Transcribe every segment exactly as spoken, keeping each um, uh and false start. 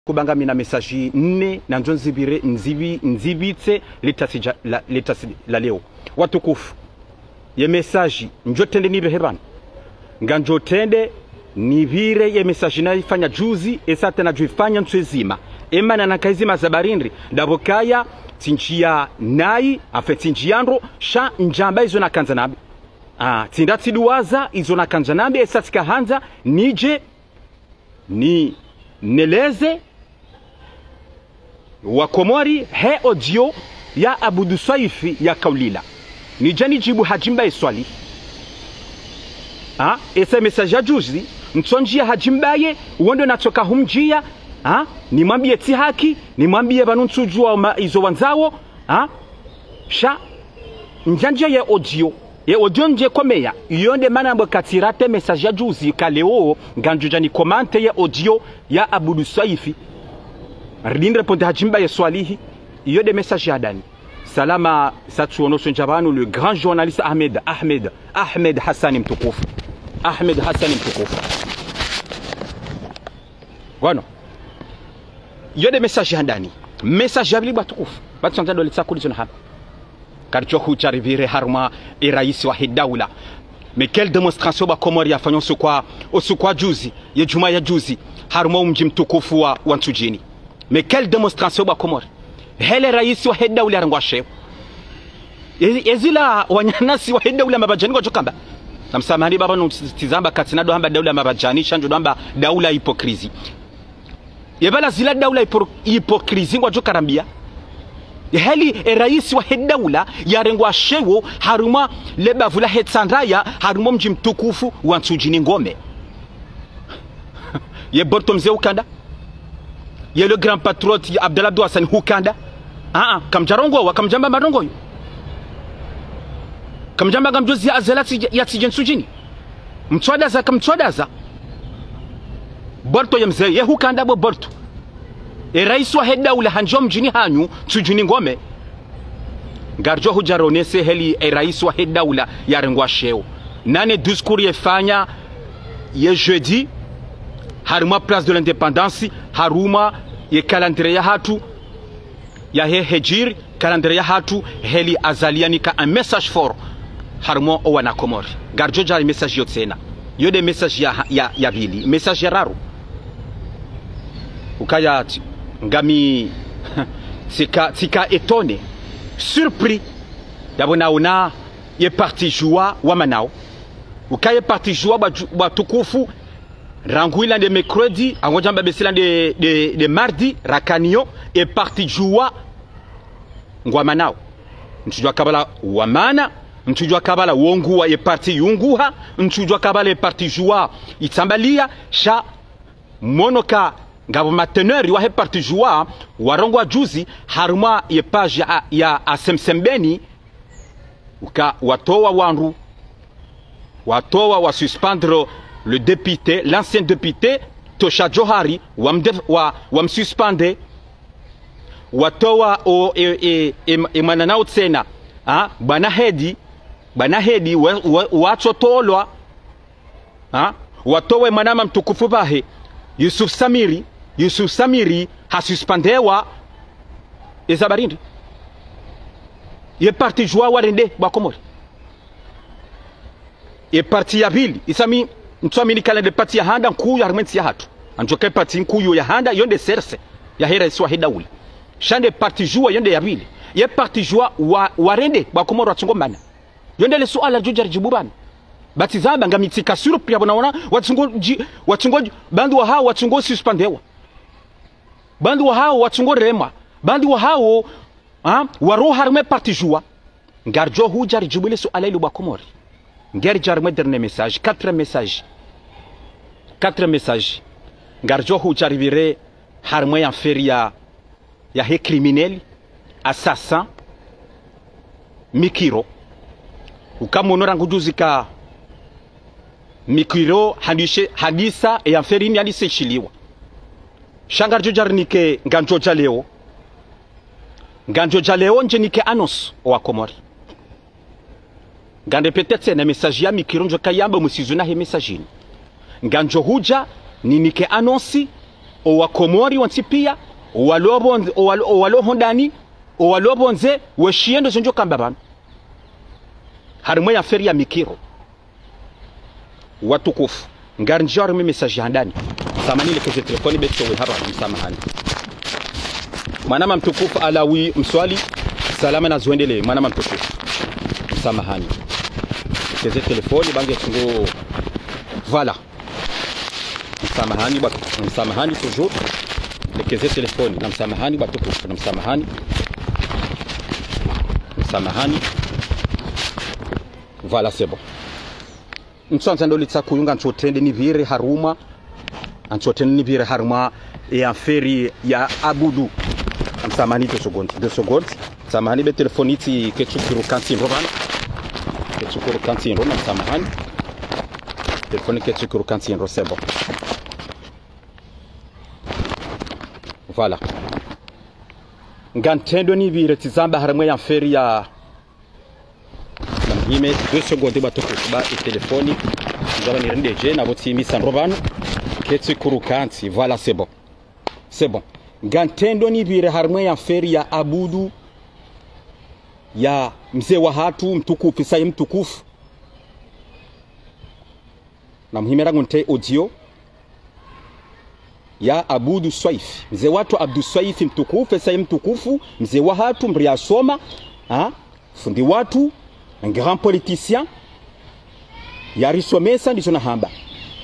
Kuba ngamina message nne, nandzo nzipvire, nzipvi-, nzipvitse le tasi dja-, la, le tasi la leo. Watukufu. Ye message, ndjo trende nipvehe pvanu. Ngandzo trende nipvire ye message nayifanya juzi, esa tsena djuifanya ntsu ndzima. Emana naka ndzima za barindri, ndapvo kaya, tsindjiya nayi, enfin tsindjiya ndro, sha ndjamba izo nakandza nambe. Ah, tsinda tsiduwaza, izo nakandza nambe, esa tsikahandza, nidje, ni, neleze, wa Komori, he audio ya Abudu Swaifi ya kaulila. Nidje nidjibu Hadji Mbaye Swalihi. Ha? Esa message ya juzi, ntsondjiya Hadji Mbaye, uwo ndo natsoka humdjiya, ha? Nimwambiye tsi haki, nimwambiye pvanu ntsudjuwa ma-, izo wandzawo, ha? Sha, ndjandjiya ye audio. Ye audio ndje komeya. Iyo nde mana mbwe katsirate message ya juzi ka leo, ngandzo dja ni commente ye audio ya Abudu Swaifi. Rini répondre Hadji Mbaye Swalihi. Iyo nde message ya handani. Salama, satsuono sondja pvanu, le grand journaliste Ahmed, Ahmed, Ahmed Hassani mtukufu. Ahmed Hassani mtukufu. Wano. Iyo nde message ya handani. Message ya pvili watukufu. Batsu andza ndole tsakuli zona hamba. Karidjo hudja ripvire harumwa e raisi wahe daula. Mais quelle démonstration ba Komori yafanya usiku wa, usiku wa juzi, ye djumwa ya juzi, harumwa umdji mtukufu wa, wa Ntsudjini. Mais quelle démonstration ba Komori. Hele raisi wahe daula yarengwa sheo. E-, ezila wananyasi wahe daula Mabadjani ngwadjo kamba. Namsamahani baba no tizamba katsina ndo hamba daula Mabadjani, sha ndjo ndo hamba daula hypocrisie. Ye pvala zila daula hypo-, hypocrisie ngwadjo karambiya. Heli e raisi wahe daula yarengwa sheo harumwa le bavu lahe Tsandraya harumwa mdji mtukufu wa Ntsudjini ngome. Ye Borto mze hukanda. Ye le grand patriote ya Abdallah Abdou Hassan hukanda. Ah, ah, kamdjarongowa, kamdjamba marongoyo. Kamdjamba ngamdjoziya Azali yatsidje, yatsidje Ntsudjini. Mtswadaza, kamtswadaza. Borto ye mze, ye hukanda bo Borto. E raisi wahe daula handjiya mdjini hanyu, Ntsudjini ngome. Ngaridjo hudja ronese heli e raisi wahe daula yarengwa sheo. Nane discours yefanya ye jeudi, harumwa Place de l'Indépendance, harumwa ye calendrier yahatru, yahe hedjiri, calendrier yahatru, heli Azali yanika un message fort harumwa owana Komori. Ngaridjo dja message yo tsena. Yo nde message ya, ya, ya pvili. Message ya raru. Ukaya tsi, ngami, tsika, tsika étonné, surpris, yapvo naona ye parti Juwa wamanao. Ukaya ye parti Juwa ba, batukufu, rangu ila nde mercredi, angodjamba besi ila nde, nde, nde mardi, rakaniyo, e parti Juwa ngwamanao. Ntsudjuwa kabala wamana, ntsudjuwa kabala wonguwa ye parti yunguha, ntsudjuwa kabala ye parti Juwa itsambaliya, sha mono ka ngapvo ma teneurs wahe parti Juwa, warongowa juzi, harumwa ye page ya, ya Semsem Beni, uka watowa wandru, watowa wa suspendre le député, l'ancien député, Tosha Djohari, wa mdef-, wa, wa msuspendre, watowa o, e, e, e, e mwananao tsena, ha, bwana Hedi, bwana Hedi, wa, wa, watsotolwa, ha, watowa e mwanama mtukufu pvahe, Yusuf Samiri, Yusuf Samiri, hasuspendewa, eza barindi. Ye parti Juwa warende, ba Komori. Ye parti ya pvili, isa mi, ntsuamini kala nde parti ya handa nkuu ya harumwa entsi yahatru. Andjoka ye parti nkuu ya handa, yo nde C R C, yahe raisi wahe daula. Sha nde parti Juwa, yo nde ya pvili. Ye parti Juwa wa, warende, ba Komori watsungo mana. Yo nde le suala ridjo dja ridjibu pvanu. Ba tsi zamba ngami tsika surpris yapvo naona, watsungo dji-, watsungo dji-, bandru wahawo watsungo suspendewa. Bandru wahawo watsungo remwa. Bandru wahawo, ha, waro harumwa ye parti Juwa. Ngaridjo hudja ridjibu le suala ilo ba Komori. Ngaridja harumwa ye dernier message, quatrième message. Quatrième message. Ngaridjo hudja ripvire harumwa ye affaire ya, yahe criminel, assassin, Mikiro. Uka mono rangu juzi ka Mikiro handise, handisa, e affaire ini handise ishiliwa. Sha ngaridjo dja rinike ngandzo dja leo. Ngandzo dja leo ndje nike annonce owa Komori. Ngande peut-être na message ya Mikiro ndjo kayamba musizo nahe message ini. Ngandzo hudja ninike annonce owakomori wontsi piya, owalo pvondze, owalo, owalo hondani, owalo pvondze, weshiye ndo zendjo kamba pvanu. Harimwa ye affaire ya mikiro. Watukufu, ngarindjiyao harimwa ye message handani. Samahani, lekeze telefoni be tsowe hapva, msamahani. Mwanama mtukufu Alawi Mswali, salama na zwendelee, mwanama mtukufu. Msamahani. Lekeze telefoni, bange tsungo. Voilà. Msamahani, bwa-, msamahani toujours. Lekeze telefoni, na msamahani, watukufu, na msamahani. Msamahani. Voilà, c'est bon. Ntsu andza ndo litsa kuyunga ntsu trende nipvire harumwa. Ntsu trende nipvire harumwa ye affaire ya Abudu. Msamahani, deux secondes, deux secondes. Msamahani, be telefoni itsi ketsu kiruka ntsindo pvanu. Ketsu kiruka ntsindo, na msamahani. Telefoni ketsu kiruka ntsindo, c'est bon. Voilà. Ngantrendo nipvire tsi zamba harimwa ye affaire ya Namhime deux secondes, watukufu, ba ye telefoni. Ndzaba nirendedje, na pvo tsi misa ndro pvanu. Ketsi kuruka ntsi. Voilà, c'est bon. C'est bon. Ngantrendo nipvire harimwa ye affaire ya Abudu, ya mze wahatru, mtukufu, sayi mtukufu. Namhime rangu ntre audio ya Abudu Swaifi. Mze wahatru Abdu Swaifi mtukufu, sayi mtukufu, mze wahatru, mdru yasoma, ha? Fundi wahatru, un grand politicien. Yarisomesa, ndizo nahamba.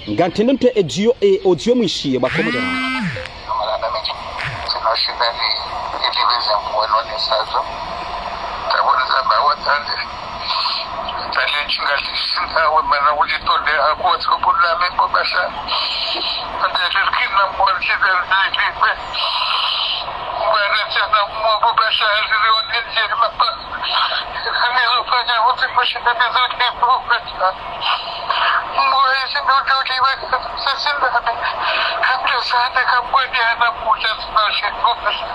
Ngantrendo ntre audio, e audio mwishiye, bwa komori. Sina shida ni, ni, ni, Taboneza ba watande. Tale chinga lishinda we mana ulitole ako tsobo la me ko basha. Ande lirkina mwanti del bibi. Mwana tsana mo bo basha liri onenje mapa. Ame zo fanya wote mashina mezo ni bo basha. Mwa isi ndo ndo diwe sasina. Amdo sana kamwe ni ana muja sina shi bo basha.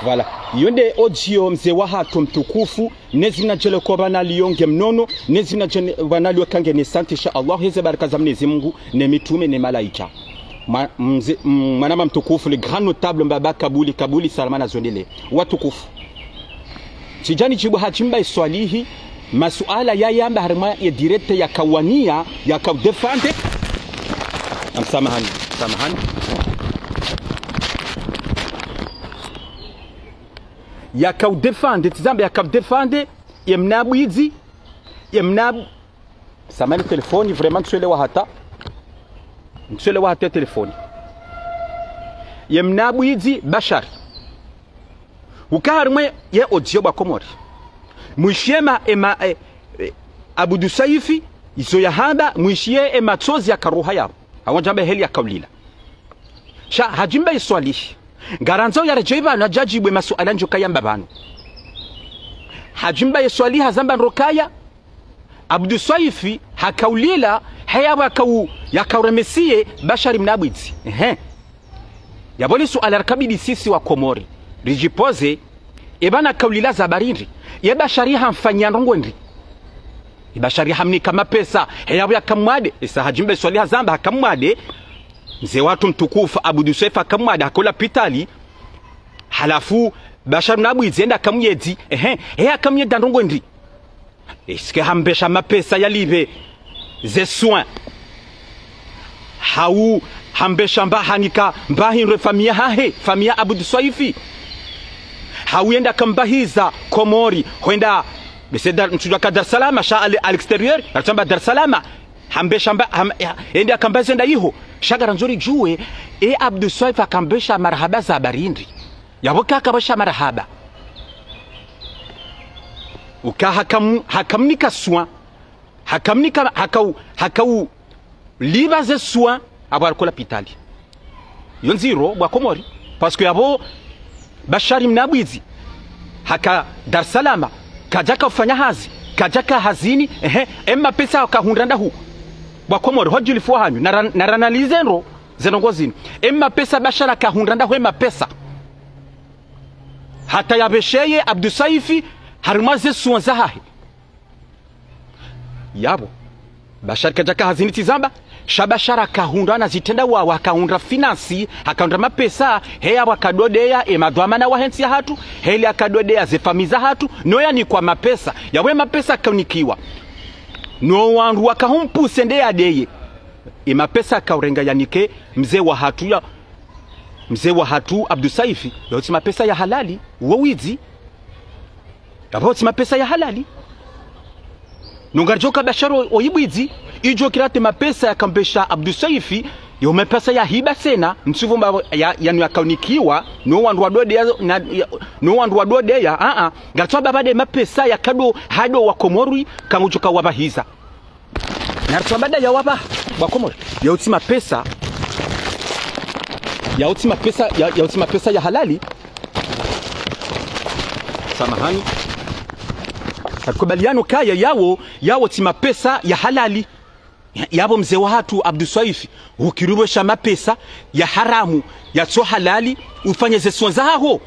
Voilà. Iyo nde audio mze wahatru mtukufu, ne zina djele ko pvanu liyo nge mnono, ne zina djele pvanu liyo kange ne santé, insha Allah, heze baraka za Mwenyezi Mungu, ne mitume, ne malaika. Ma-, mze-, m-, mwanama mtukufu, le grand notable Mbaba Kabuli, Kabuli, salama na zwendelee. Watukufu. Tsidjani djibu hadjimba iswalihi, masuala yayamba harimwa ye direct yakawania, yakaudéfendre. Am, samahani, samahani. Yakaudéfendre, tsi zamba yakaudéfendre, ye mnabwidzi, ye mnab-, samahani, telefoni, vraiment, ntsuelewa hata. Ntsuelewa hata telefoni. Ye mnabwidzi, Bashari. Uka harimwa ye audio bwa Komori. Mwishiye ma, ema, e, e, Abudu Swaifi, izo yahamba, mwishiye ematsozi yakaruha yapvo. Hawo ndjamba heli yakaulila. Sha, hadjimba iswalihi. Ngarandzo yaredjeyi pvanu, yadjadjibu emasuala ndjo kayamba pvanu. Hadjimba iswalihi hazamba ndro kaya, Abudu Swaifi, hakaulila, heyapvo yakau-, yakauremesiye, Bashari mnabwidzi. Ehe. Yapvo le suala rakabidi sisi wa Komori ridjipoze, eba nakaulila za barindri. Ye Bashari hamfanya ndrongo ndri. Ye Bashari hamnika mapesa, heyapvo yakamwade. Esa hadjimba iswalihi hazamba hakamwade. Mze wahatru mtukufu, Abudu Swaifi hakamwade, haka lapitali. Halafu, Bashari mnabwidzi yende hakamyedzi. Ehe, he hakamyedza ndrongo ndri. Est-ce que hambesha mapesa yalipve ze soins? Hau hambesha mba hanika mba hindru famiya hahe, famiya Abudu Swaifi? Hau yenda kambahiza Komori, hwenda, bese Dar-, ntsudjuwa ka Dar es Salaam, sha à l-, à l'extérieur, natsamba Dar es Salaam. Hambesha mba, ham-, ya, yenda kambahiza yenda iho. Sha ngarandzo ridjuwe, e Abudu Swaifi hakambesha marahaba za barindri. Yapvo kakabesha marahaba. Uka hakam-, hakamnika soins. Hakamnika, hakau, hakau lipva ze soins, apvo hariko lapitali. Yo ndziro, bwa Komori. Parce que yapvo Bashari mnabwidzi haka Dar es Salaam, kadjaka ufanya hazi, kadjaka hazini, ehe, emapesa kahundra ndahu. Bwa Komori, hodjulifu hanyu, nara-, naranalize ndro, ze ndrongo zinu. Emapesa Bashari kahundra ndahu emapesa. Hata yapvesheye Abudu Swaifi, harimwa ze soins zahahe. Yapvo. Bashari kadjaka hazini tsi zamba. Sha Bashar hakahundra na zitrendwa wawo, hakahundra finance, hakahundra mapesa, heya wakadodeya, e madhwamana wahe ntsi yahatru, heli akadodeya ze famiyi zahatru, no yanikwa mapesa, yawe mapesa kaunikiwa. No wandru wakahumpuse nde yadeye. E mapesa kaurenga yanike mze wahatru ya, mze wahatru Abdu Swaifi, yawo tsi mapesa ya halali, wo widzi. Yapvo tsi mapesa ya halali. No ngaridjo ka Bashar o, o ibwidzi, idjo kira te mapesa yakambesha Abdu Swaifi, yo mapesa ya hiba tsena, ntsuvo mba ya, yanu yakaunikiwa, no wandru wadodeya, na, ya, no wandru wadodeya, a, a, ngaritso amba pvade mapesa yakado, hado wa Komori, kangudjo ka wapvahiza. Naritso amba nda yawapva, wa Komori. Yawo tsi mapesa. Yawo tsi mapesa, ya, yawo tsi mapesa ya halali. Samahani. Katukubaliano kaya yawo, yawo tsi mapesa ya halali. Ya, yapvo mze wahatru Abdu Swaifi, ukirubwe sha mapesa ya haramu, yatso halali, ufanye ze swala zaho.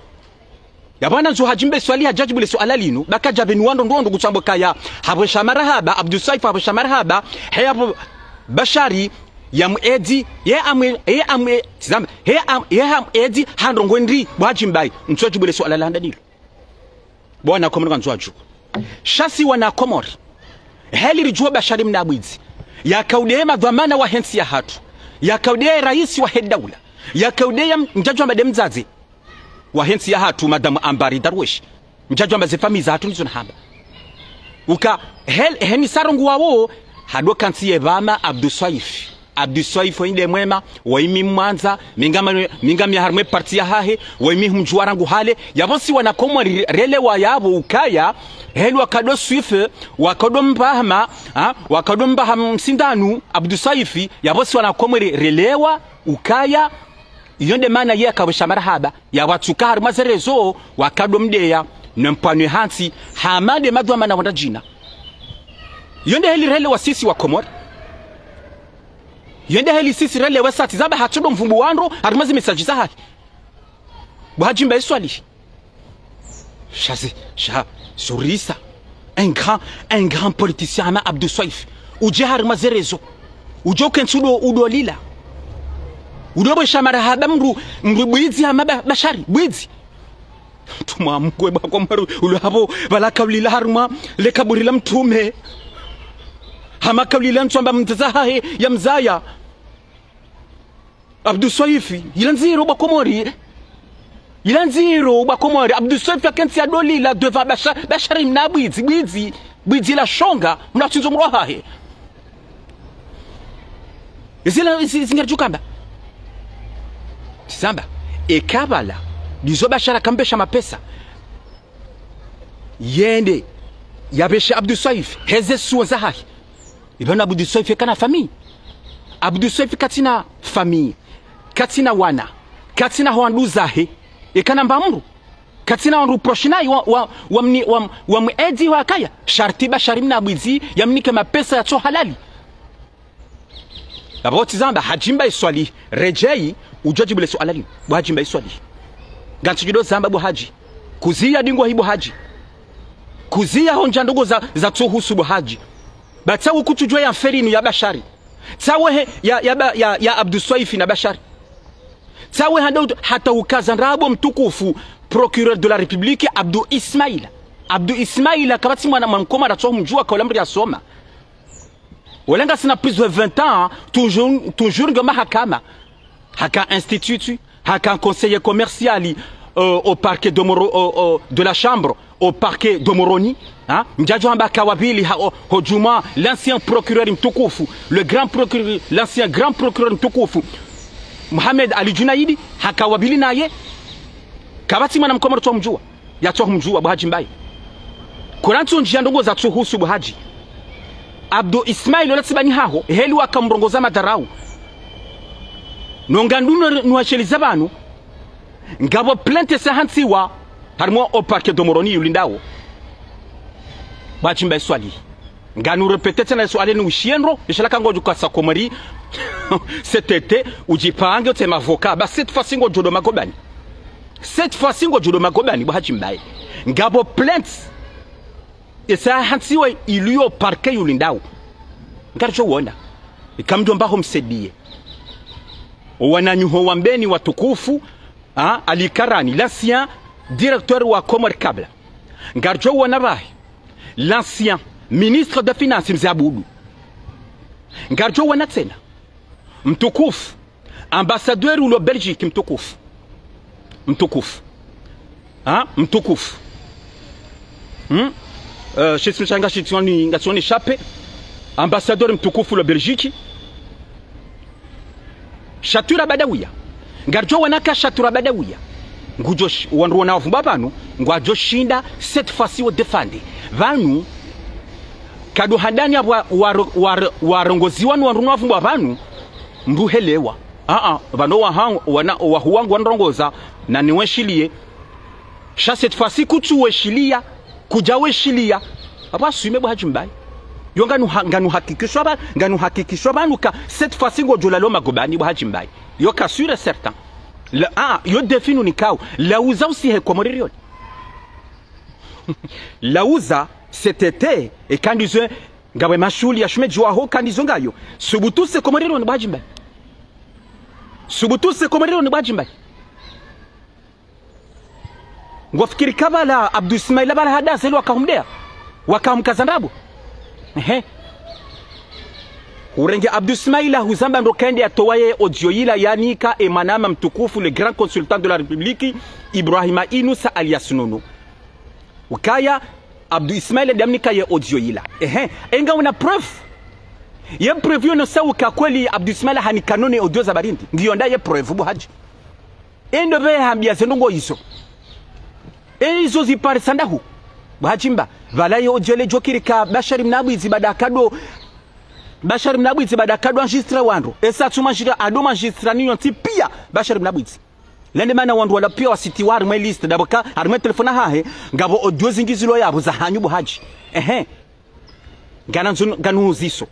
Yapvo nandzu hadjimbe swali hadjadjibu le suala linu, baka djapveni wandro ndrondro kutsambo kaya. Hapvwesha marahaba, Abdu Swaifi hapvwesha marahaba, he yapvo Bashar, ya mwedzi, ye amwe, ye amwe, tsi zamba, he am, ye ham edzi, ha ndrongoo ndri, bo hadjimbe, ntsudjibu le suala la handani lo. Bo wana Komori ngandzo wadjuwe. Sha si wana Komori. Heli ridjuwa Bashar mna bwidzi. Yakaudeye madhwamana wahe ntsi yahatru. Yakaudeye raisi wahe daula. Yakaudeye m, ndjadjuwa made mdzadze wahe ntsi yahatru, Madame Ambari Darwesh. Ndjadjuwa mba ze famiyi zahatru ndizo nahamba. Uka, hel, heni sarongo wawo, hado kantsi ye pvama Abdu Swaifi. Abdu Swaifi wo inde mwema, wo imi mwandza, mi ngam, mi ngam ya harimwe parti yahahe, wo imi humdjuwa rangu hale, yapvo si wana Komori relewa yapvo ukaya, heli wakado Swaifi, wakado mpvahama, ha, wakado mpvaha msindanu, Abdu Swaifi, yapvo si wana Komori relewa ukaya, iyo nde mana ye yakapvwesha marahaba, ya watsuka harimwa ze réseaux, wakado mdeya, ne mpvanu hantsi, hama nde madhwamana wandra djina. Iyo nde heli relewa sisi wa Komori. Iyo nde heli sisi relewa sati zaba hatsodo mvumbu wandro, harimwa ze message zahahe. Bo hadjimbe swali. Sha ze, sha, surisa. Un grand, un grand politicien hama Abdu Swaifi. Udje harimwa ze réseaux. Udjo kentsi udo, udo lila. Udo pvwesha marahaba mdru, mdru bwidzi hama ba, Bashar, bwidzi. Tumwa mkwe ba Komori, ulo hapvo, pvala kaulila harimwa, le kaburi la mtrume. Hama kaulila ntswamba mdzadze hahe, ya mdzaya. Abdu Swaifi, ila ndziro bo Komori. Ila ndziro bo Komori. Abdu Swaifi hakentsi yado lila devant Basha, Bashar mna bwidzi, bwidzi, bwidzi la shonga, mna tsindzo mdru wahahe. Izila, izi, izi ngaridjo kamba. Tsi zamba, eka pvala, ndizo Bashar hakambesha mapesa. Yende, yapveshe Abdu Swaifi, heze suala zahahe. Ipvanu Abdu Swaifi kana famiyi. Abdu Swaifi katsina famiyi. Katsina wana. Katsina ho wandru zahe. Ekana mba mdru. Katsina wandru proche naye wa, wa, wa mni, wa, wa mwedzi wakaya. Sharti Bashar mna bwidzi, ya mnike mapesa yatso halali. Yapvo tsi zamba, hadjimbe swali, redjeyi, udjo djibu le suala linu. Bo hadjimbe swali. Ngantsudjo do zamba bo hadji. Kuziya dingo hi bo hadji. Kuziya ho ndja ndrongoo za, zatso husu bo hadji. Ba tsawe kutsudjuwa ye affaire inu ya Bashar. Tsawe he, ya, ya, ba, ya, ya Abdu Swaifi na Bashar. Tsawe handa ut, hata ukaza ndrabo mtukufu, procureur de la République, Abdu Ismail. Abdu Ismail, kapvatsi mwana mwa Mkomori atso humdjuwa kaula mdru yasoma. Wala ngasina plus de vingt ans, toujours, toujours nge mahakama. Haka institut, haka conseiller commercial, euh, au parquet de Moro, euh, euh, de la chambre, au parquet de Moroni. Hein? Ndjadjo hamba haka wa pvili, ha, ho, ho djumwa, l'ancien procureur mtukufu, le grand procureur, l'ancien grand procureur mtukufu, Mohamed Ali Djounaid, haka wa pvili naye, kapvatsi mwana Mkomori atso humdjuwa. Yatso humdjuwa bo hadji mbaye. Kurantsu ndjiya ndrongoo zatso husu bo hadji. Abdu Ismail ola tsi bani haho, heli waka mrongoza madharau. No ngandu no, no washeliza pvanu. Ngapvo plainte sa hantsiwa, harimwa o parquet de Moroni yulindao. Bo hadji mbaye swali. Nganu répéter tsena suala ni ushiye ndro, ishala ka ngodjo kasa Komori, C T T, udjipange utse mavoka, ba cette fois-ci ngodjo do magobani. Cette fois-ci ngodjo do magobani, bo hadji mbaye. Ngapvo plainte. Esa hantsiwa iliyo parquet yulindao. Ngaridjo wona. Ika mdjomba ho msaidiye. Owananyuho wa Mbeni watukufu, ha, Ali Karani, l'ancien directeur wa Comores Câbles. Ngaridjo wona pvahe, l'ancien ministre des Finances, Mze Abudu. Ngaridjo wona tsena, mtukufu, ambassadeur ulo Belgique, mtukufu. Mtukufu. Ha? Mtukufu. Hmm? Euh, shitsi mshanga shitsi wani, ngatsi wani shape. Ambassadeur mtukufu ulo Belgique. Shatura Badawiya. Ngaridjo wona ka Shatura Badawiya. Ngudjo sh-, wandru wona wavumba pvanu, ngwadjo shinda cette fois-ci wo défendre. Pvanu, kado handani apvo wa, wa, wa, warongoziwa ni wandru wona wavumba pvanu, mdru helewa. Aa, pvanu wahangu, wana, wahu wangu wanirongoza, na niweshiliye. Sha cette fois-ci kutsu weshiliya, kudja weshiliya. Apvo aswime bo Hadji Mbaye. Yo nganu ha-, nganu hakikisho pva-, nganu hakikisho pvanu ka cette fois-ci ngodjo lala ho magobani bo Hadji Mbaye. Yo ka sûr et certain. La, ah, yo défi nu nikao. Lauza usihe Komori rioni. Lauza C T T, e kandizo, ngawe mashuli ya shume djuwa ho kandizo ngayo. Subutu se Komori rioni bo Hadji Mbaye. Subutu se Komori rioni bo Hadji Mbaye. Ngofikiri ka pvala Abdou Ismaila pvala hadazelwa wakahumdeya, wakahumkaza ndrabo. Ehe. Urenge Abdou Ismaila huzamba ndo kende yatowa ye audio yila yanika e mwanama mtukufu, le grand consultant de la République, Ibrahima Inoussa alias Nono. Ukaya, Abdou Ismaila ndamnika ye audio yila. Ehe. Enga una preuve? Ye preuve yo no sa uka kweli Abdou Ismaila hanika Nono ye audio za barindi. Ngiyo nda ye preuve bo Hadji. Endo pve hambiya ze ndrongo izo. E izo ziparisa ndahu? Bo Hadji Mbaye, pvala ye audio le djokiri ka Bashari Mnabwidzi baada kado, Bashari Mnabwidzi baada kado enregistré wandru. Esa tsu magistrat, ado magistrat ni yontsi piya Bashari Mnabwidzi. Lende mana wandru wala piya wasitiwa harimwe liste, ndapvo ka harimwe telefoni hahe, ngapvo audio zingi zilo yapvo za hanyu bo Hadji. Ehe. Ngana nzun-, nganu uziso.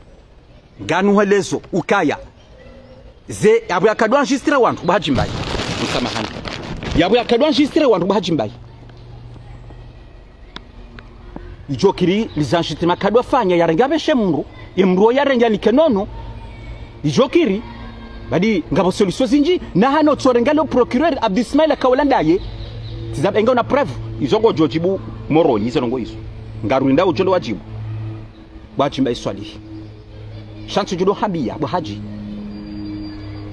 Nganu helezo, ukaya. Ze, yapvo yakado enregistré wandru, bo Hadji Mbaye. Msamahani. Yapvo yakado enregistré wandru, bo Hadji Mbaye. Idjokiri, les enregistrements kado fanya, yarenge apveshe mdru, ye mdru yarenge yanike Nono. Idjokiri, badi ngapvo solution zinji, na hano tsorenga lo procureur Abdou Ismaila kaula ndaye. Tsi za enga una preuve, izo ngodjo djibu Moroni, izo ndrongo izo. Ngarulindao udjo ndo wadjibu. Bo Hadji Mbaye Swalihi. Sha ntsudjo hambiya, bo Hadji.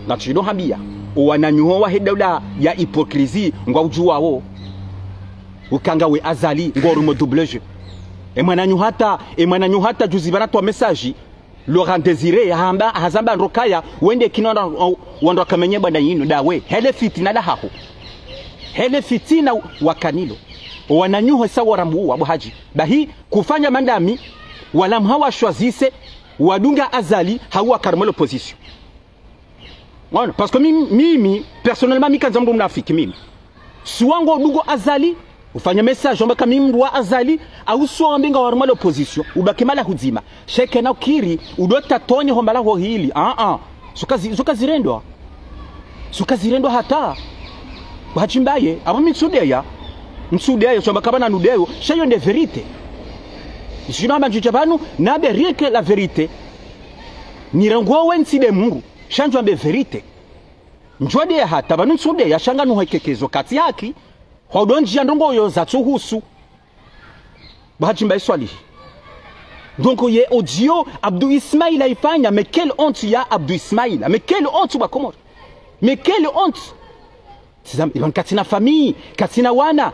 Ntsudjo hambiya. Owananyuho wahe daula ya hypocrisie, ngwa udjuwawo. Uka ngawe Azali, ngwa harumwa double jeu. E mwananyu hata, e mwananyu hata juzi pvanu towa message. Laurent Désiré, hamba, hazamba ndo kaya, wende kino wandru, wandru wakamenye bwana yinu, ndawe. Hele fitina la haho. Hele fitina wakanilo. Owananyuho sa warambuwa, bo Hadji. Bahi, kufanya mandami, wala mhawa choisisse, wadunga Azali, hau waka harumwa l'opposition. Mwaona, parce que mimi, mimi, personnellement, mi kandza mdru mnafiki, mimi. Suwa ngodungo Azali, ufanya message, wamba ka mimi mdru wa Azali, au suwa wambe ngawe harumwa l'opposition, ubaki mahala hudzima. Sheke na ukiri, udo tatonye ho mahala ho hili, ah, ah. Suka zi-, suka zirendwa. Suka zirendwa hata. Bo Hadji Mbaye, apvo mi ntsudeya. Ntsudeya, shamba kapvana nudeyo, sha yo nde vérité. Zinu hamba ndjudja pvanu, nambe rien que la vérité. Niranguwe ntsi nde mdru, sha ndjo ambe vérité. Ndjodeya hata, pvanu ntsudeya, sha nganu hekekezo katsi haki, hwa udo ndjiya ndrongo yo zatsuhusu. Bo Hadji Mbaye Swalihi. Donc, ye audio, Abdou Ismaila ifanya, mais quelle honte ya Abdou Ismaila, mais quelle honte bo Wakomori. Mais quelle honte. Tsi za, ipvanu katsina famille, katsina wana.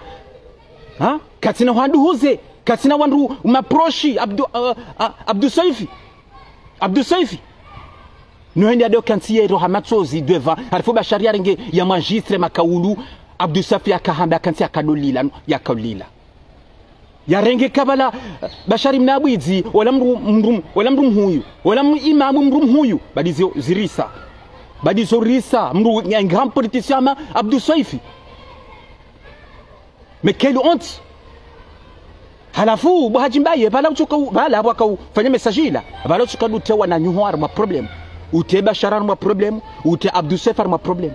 Ha? Katsina wandru huze, katsina wandru maproshi, Abdou, euh, ah, Abdou Soifi. Abdou Soifi. No hende ado kantsi ye roha matsozi devant. Halafu Bashari yarenge ya enregistré makaulu. Abdou Soifi yakahamba kantsi yakado lila, no, yakado lila. Yarenge kapvala, eh, Bashari Mnabwidzi, wala mdru, mdru, wala mdru mhuyu, wala mu-, imamu mdru mhuyu, badi zo zirisa. Badi zo risa, mdru, un grand politicien hama Abdou Soifi. Mais quelle honte! Halafu, bo Hadji Mbaye, pvala utsuka u-, pvala waka ufanya message ila, pvala utsuka dute wananyuho harumwa problème. Ute Bashari harumwa problème, ute Abdou Soifi harumwa problème.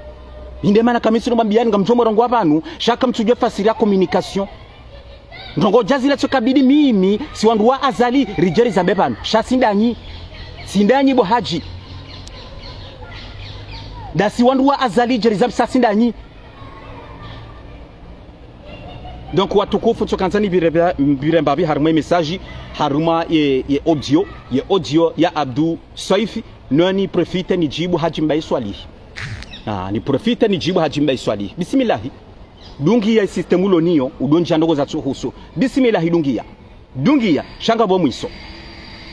Inde mana kamisi no mwambiyani ngamdjo mrongowa pvanu, sha kamtsudjuwa fasiri ya communication. Ndrongo djazila tsoka bidi mimi, si wandru wa Azali, ridjeri zambe pvanu. Sha tsi ndanyi. Tsi ndanyi bo Hadji. Ndasi wandru wa Azali, djeri za msasi ndanyi. Donc, watukufu, ntsoka ndzani mbire, mbire mbapvi harumwa ye message, harumwa ye, ye audio, ye audio ya Abdou Soifi, no ni profite nidjibu Hadji Mbaye Swalihi. Ah, ni profite nidjibu Hadji Mbaye Swalihi. Bismillahi. Dungiya ye système ulo niyo, udondja ndrongoo zatsuhusu. Bismillahi, dungiya. Dungiya, sha ngapvo mwiso.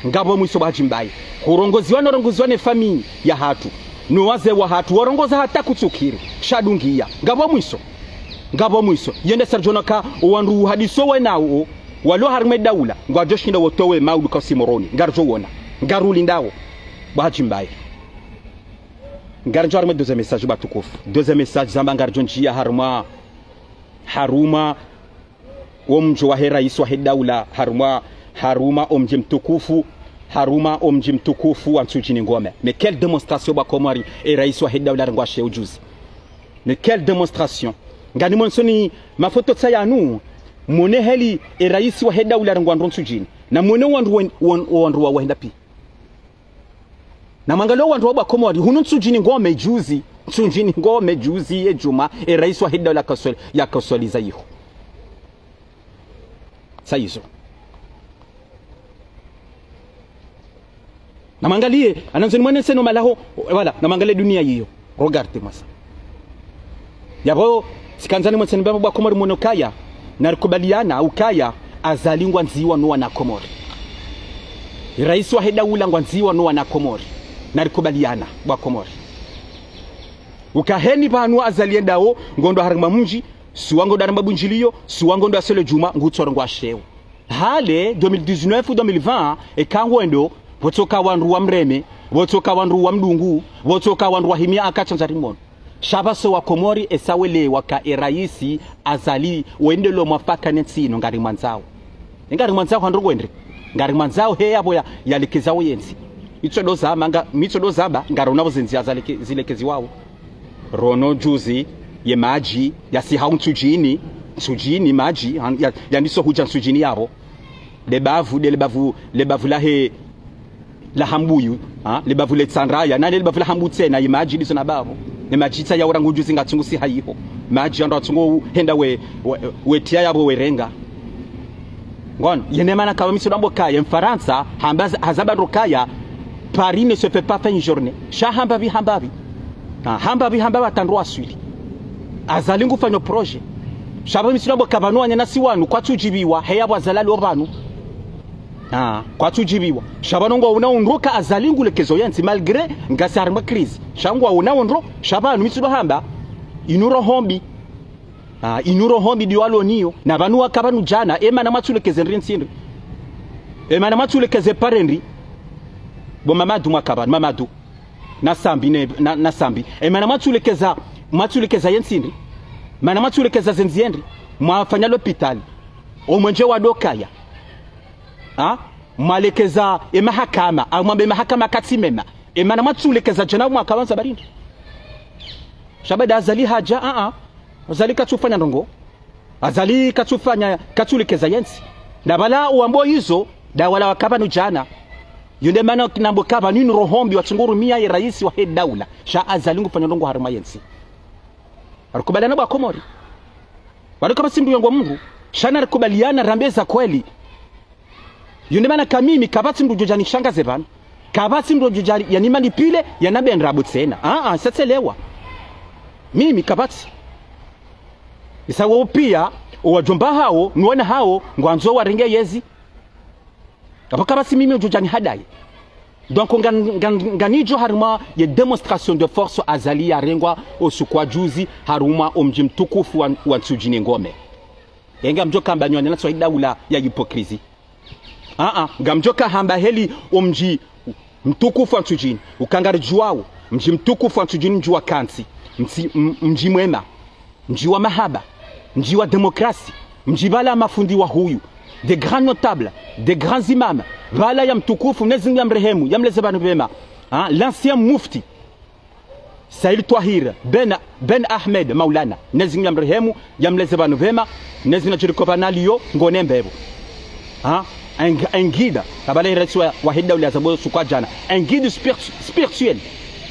Ngapvo mwiso bo Hadji Mbaye. Hurongoziwa no rongoziwa ne famille yahatru. No wazee wahatru, warongoza hata kutsukiri. Sha dungiya. Ngapvo mwiso. Ngapvo mwiso. Yende sardjona ka, owandru uhadiso wenawo, walo harumwa ye daula, ngwadjoshinda wotowe maudu kasi Moroni. Ngaridjo wona. Ngarulindawo. Bo Hadji Mbaye. Ngaridjo harumwa deuxième message watukufu. Deuxième message zamba ngaridjo ndjiya harumwa, harumwa, wo mdjo wahe raisi wahe daula, harumwa, harumwa omdji mtukufu, harumwa omdji mtukufu wa Ntsudjini Ngome. Mais quelle démonstration bo Wakomori, e raisi wahe daula arengwa she ujuzi. Mais quelle démonstration. Ngani mwonesoni mafoto tsayanu, mwone heli e raisi wahe daula arengwa ndro Ntsudjini. Na mwone wandru wen-, wan-, wandru wa wahenda pi. Na mwangalie wandru wa bo Wakomori, hunu Ntsudjini Ngome juzi, Ntsudjini Ngome juzi ye djumwa, e raisi wahe daula yakaswali, yakaswaliza iho. Sa izo. Na mwangalie, anandzo nimwoneseni omalaho, voilà, na mwangalie dunia iyo. Regardez-moi ça. Yapvo, tsikandza nimwoneseni mbapvi bo Wakomori mwone ukaya, narikubaliana ukaya, Azali ngwandziwa no wana Komori. Raisi wahe daula ngwandziwa no wana Komori. Narikubaliana, bo Wakomori. Uka heni pvanu Azali yendawo, ngondo harumwa mdji, suwa ngondo harumwa bundjiliyo, suwa ngondo asele djumwa, ngutsorongoa sheo. Hale, deux mille dix-neuf ou deux mille vingt, eka ngwendo, pvotsoka wandru wa mreme, pvotsoka wandru wa mdungu, pvotsoka wandru wa himia aka tsandza rimono. Sha pvasa Wakomori esa welewa ka e raisi Azali wendelo mwafaka ne ntsi inu ngarimwandzao. Ngarimwandzao ha ndro ngwendre. Ngarimwandzao he yapvo ya, yalekezao ye ntsi. Mitso ndo zamba nga, mitso ndo zamba, ngarona pvo ze ndziya zaleke-, zilekeziwao. Rono juzi, ye madji, yasiha Ntsudjini, Ntsudjini, madji, han-, ya, yandiso hudja Ntsudjini yapvo. Le bavu, le, le bavu, le bavu lahe, la Hambuyu, ha? Le bavu le Tsandraya, na le bavu la Hambu tsena, ye madji ndizo na bapvo. Ne madji tsa ya urangu juzi ngatsungu si hayiho. Madji ando atsungu henda we, we, we tiya yapvo werenga. Ngono, yene mana kawa mitso ndo amba kaya, Mfarantsa, hamba z-, hazamba ndo kaya, Paris ne se fait pas faire une journée. Sha hamba pvi, hamba pvi. Ah, hamba pvi, hamba pvi hata ndo aswili. Azali ngufanyo projet. Sha pvo mitso ndo amba ka pvanu wananyasi wanu, kwatsudjibiwa, he yapvo Azali alo pvanu. Ah, kwatsudjibiwa. Sha pvanu ngwaona ondro ka Azali ngulekezo ye ntsi, malgré ngasi harumwa crise. Sha ngwaona ondro, sha pvanu mitso ndo hamba, inu roho mbi. Ah, inu roho mbi ndiyo alo niyo. Na pvanu waka pvanu djana, e mana mwatsulekeze ndri ntsi ndri. E mana mwatsulekeze pare ndri. Bo Mamadu mwaka pvanu, Mamadu. Na Sambi, ne, na, na Sambi. E mana mwatsulekeza, mwatsulekeza ye ntsi ndri. Mana mwatsulekeza ze ndziya ndri. Mwafanya lopitali. Omwenje wa ndo kaya. Ha? Mwalekeza e mahakama, au mwambe mahakama katsi mema. E mana mwatsulekeza djana mwaka pvanu za pare ndri. Sha baada Azali hadja, a, a. Azali katsufanya ndrongoo. Azali katsufanya, katsulekeza ye ntsi. Na pvala uwambo izo, nda wala waka pvanu djana. Yo nde mana nambo ka pvanu inu roho mbi watsungu rumia ye raisi wahe daula. Sha Azali ngufanyo ndrongoo harumwa ye ntsi. Arikubaliana bo Wakomori. Walo kapvatsi mndru yangwa mndru. Sha narikubaliana rambe za kweli. Yo nde mana ka mimi, kapvatsi mndru djodja nishangaze pvanu. Kapvatsi mndru djodja yanimanipuler, yanambe ndrabo tsena. Ah, ah, sa tselewa. Mimi, kapvatsi. Isa wo pia, owadjomba hawo, no wana hawo, ngwandzo warenge yezi. Apvo kapvatsi mimi udjodja nihadaye. Donc, nga, nga, nganidjo harumwa ye démonstration de force Azali yarengwa osiku wa juzi, harumwa omdji mtukufu wa, wa Ntsudjini Ngome. Enga mdjo kamba nyi wananyasi wa daula ya hypocrisie. Ah, ah, ngamdjo kahamba heli omdji mtukufu wa Ntsudjini, uka ngaridjuwao, mdji mtukufu wa Ntsudjini, mdji wa kantsi, mdji, m-, mdji mwema, mdji wa mahaba, mdji wa démocratie, mdji pvala mafundi wa huyu, des grands notables, des grands imams, pvala ya mtukufu, Mwenyezi Mungu yamrehemu, yamleze pvanu pvema, ah, l'ancien mufti, Said Twahir ben, ben Ahmed Maulana, Mwenyezi Mungu yamrehemu, yamleze pvanu pvema, Mwenyezi Mungu nadjiriko pvanu aliyo, ngone mbepvo. Ha? Eng-, engida, kabla iraisi wa, wahe daula yazambo osiku wa djana. Engida spiritu-, spirituel.